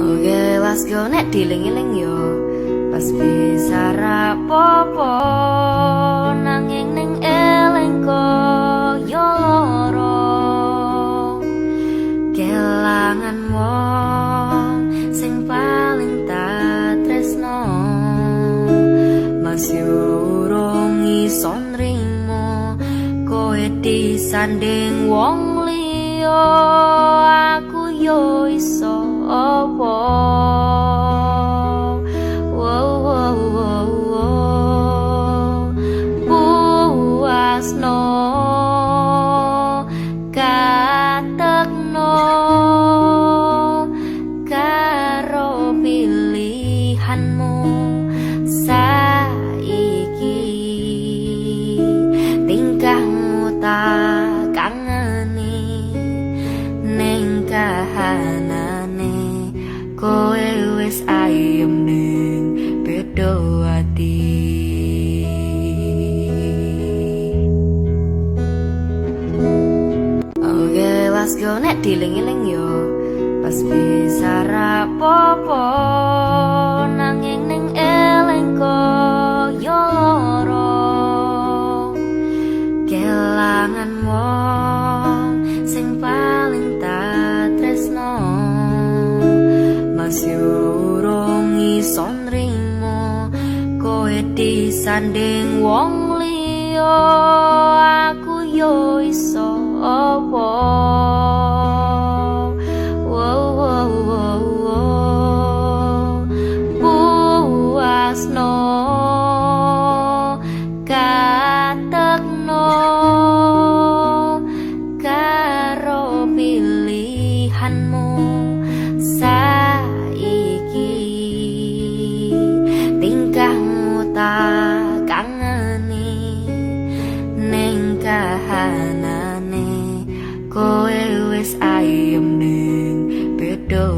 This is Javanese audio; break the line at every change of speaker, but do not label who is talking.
Oke, let's go, nek dieling-eling yo. Pas bisa rapopo, nanging ning eling koyo loro. Kelangan wong sing paling tak tresno, masih urung iso nrimo kowe disanding wong liya. Aku yo iso opo? Wow, wow, wow, wow. Puasno katekno karo pilihanmu saiki. Tingkahmu tak kangeni, ning kahanane kowe wis ayem ning beda ati. Oke, let's go, nek dieling-eling yo. Pas bisa rapopo, nanging ning eling koyo loro. Kelangan wong sing paling tak tresno, masih urung iso nrimo kowe disanding wong liya. Aku yo iso opo? Wow, wow, wow, wow. Puasno katekno karo pilihanmu saiki. Tingkahmu tak kangeni, ning kahanane kowe wis ayem ning beda.